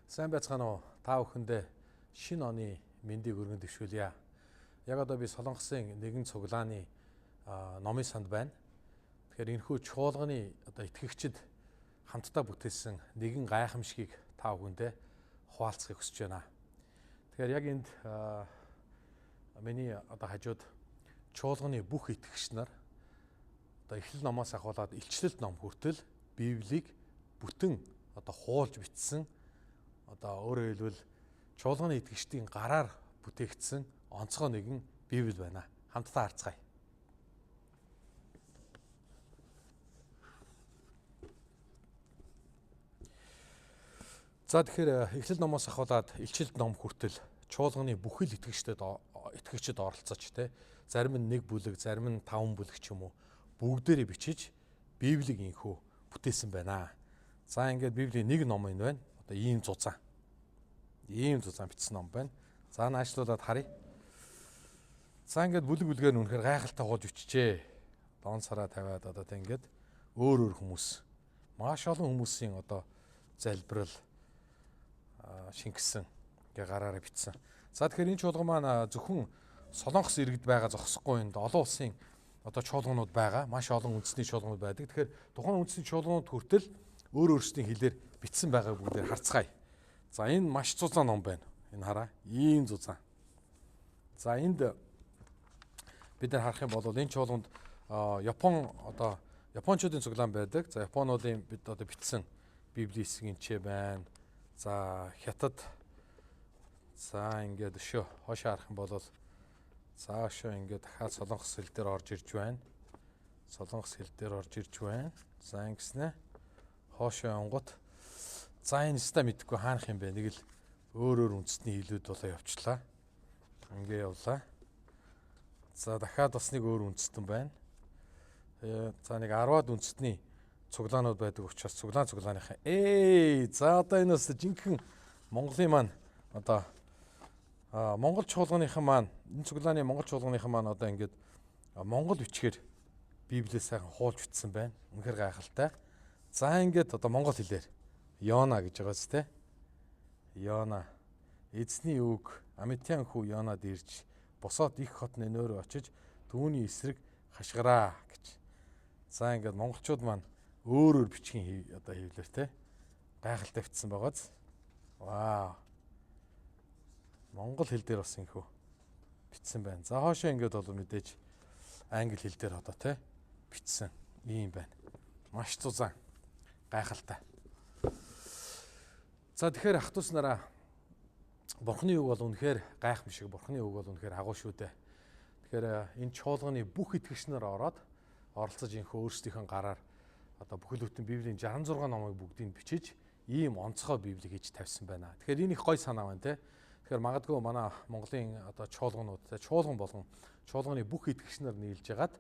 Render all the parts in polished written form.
Сайн байцгаана уу? Та бүхэндээ шинэ оны мэндийг өргөн дэвшүүлье. Яг одоо би Солонгосын нэгэн цуглааны номын санд байна. Тэгэхээр энэхүү чуулганы одоо итгэгчид хамтдаа бүтээсэн нэгэн гайхамшигыг та бүхэндээ хуваалцахыг хүсэж байна. Тэгэхээр яг энд миний одоо хажууд чуулганы бүх итгэгч нар одоо эхлэл номоос ахуулаад илчлэлт ном хүртэл Библийг бүтэн одоо хуулж бичсэн, одоо өөрөөр хэлбэл чуулганы итгэгчдийн гараар бүтээгдсэн онцгой нэгэн Библи байна. Хамтдаа харцгаая. За тэгэхээр эхлэл номоос ахуулаад илчилт ном хүртэл чуулганы бүхэл итгэгчид оролцож те, зарим нь нэг бүлэг, зарим нь 5 бүлэг ч юм уу бүгдээрээ бичиж Библийг инхүү бүтээсэн байна. За ингээд Библийн нэг ном энэ байна. Одоо ийм зузаан. Ийм зузаан бичсэн ном байна. За наашлуулад харъя. За ингээд бүлэг бүлгээр нь үнэхээр гайхалтай хуулж бичжээ. Дон сараа тавиад одоо тэг ингээд өөр өөр хүмүүс, маш олон хүмүүсийн одоо залбирал шингэсэн гэ гараараа бичсэн. За тэгэхээр энэ чуулган маань зөвхөн Солонгос иргэд байгаа зогсохгүй, энд олон улсын одоо чуулганууд байгаа. Маш олон үндэсний чуулганууд байдаг. Тэгэхээр тухайн үндэсний чуулганууд хүртэл өөр өөрсдийн хэлээр бичсэн байгааг бүгдээр харцгаая. За энэ маш зузаан ном байна. Энэ хараа. Ийм зузаан. За энд бид нар харах юм бол энэ чуулганд Япон одоо Япончуудын цуглаан байдаг. За Японуудын бид одоо бичсэн Библийн хэсэг энэ ч байна. За Хятад, за ингээд өшөө хойшоо харах юм бол за өшөө ингээд дахиад Солонгос хэл дээр орж ирж байна. Солонгос хэл дээр орж ирж байна. За ингэснэ хоошоо онгот за энэ ста мэдхгүй хаанах юм бэ? Нэг л өөр өөр үндэсний хэлүүд болоо явчлаа. Ингээ явлаа. За дахиад бас нэг өөр үндэстэн байна. За нэг 10-аад үндэстний цуглаанууд байдаг учраас цуглааныхаа за одоо энэ бас жинхэнэ Монголын маань одоо Монгол чуулганыхан маань энэ цуглааны Монгол чуулганыхан маань одоо ингээд монгол бичгээр Библиэс сайхан хуулж бичсэн байна. Үнэхээр гайхалтай. За ингээд одоо монгол хэлээр Йона гэж байгаа зү тэ. Йона эзний үг Амитян хүү Йонад ирж босоод их хот Ниневэ рүү очиж түүний эсрэг хашгираа гэж. За ингээд монголчууд маань өөр өөр бичгийн одоо хэвлэр те гайхалтай бичсэн байгааз. Вау. Монгол хэл дээр бас инхүү бичсэн байна. За хоошоо ингээд бол мэдээж англи хэл дээр одоо те бичсэн ийм байна. Маш зузаан гайхалтай. За тэгэхээр ах トゥ нараа Бурхны үг бол үнэхээр гайхамшиг, Бурхны үг бол үнэхээр агуу шүү дээ. Тэгэхээр энэ чуулганы бүх итгэгч нар ороод оролцож инхүү өөрсдийнхөө гараар одоо бүхэл бүтэн Библийн 66 номыг бүгдийг бичиж ийм онцгой Библийг хийж тавьсан байна. Тэгэхээр энэ их гоё санаа байна те. Тэгэхээр магадгүй манай Монголын одоо чуулганууд те, чуулган болгон чуулганы бүх итгэгч нар нийлж ягаад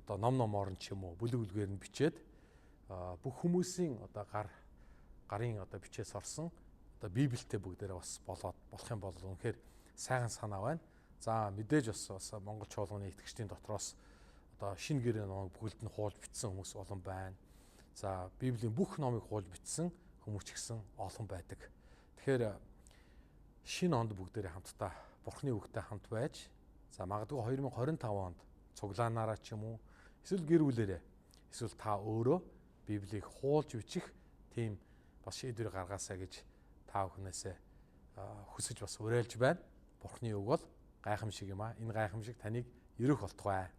одоо ном номоор нь ч юм уу бүлэг бүлгээр нь бичээд бүх хүмүүсийн одоо гарын одоо бичээс орсон одоо Библиэтэй бүгдээрээ бас болоод болох юм бол үнэхээр сайхан санаа байна. За мэдээж бас Монгол чуулганы итгэгчдийн дотроос одоо шинэ гэрээ номыг бүгд нь хуулж бичсэн хүмүүс олон байна. За Библийн бүх номыг хуулж бичсэн хүмүүс ч гэсэн олон байдаг. Тэгэхээр шинэ онд бүгдээрээ хамтдаа Бурхны үгтэй хамт байж, за магадгүй 2025 онд цуглаанаараа ч юм уу эсвэл гэр бүлээрээ эсвэл та өөрөө Библийг хуулж бичих тийм бас шийдвэр гаргаасаа гэж та бүхнээсээ хүсэж бас уриалж байна. Бурхны үг бол гайхамшиг юм аа. Энэ гайхамшиг таныг ерөөх болтугай.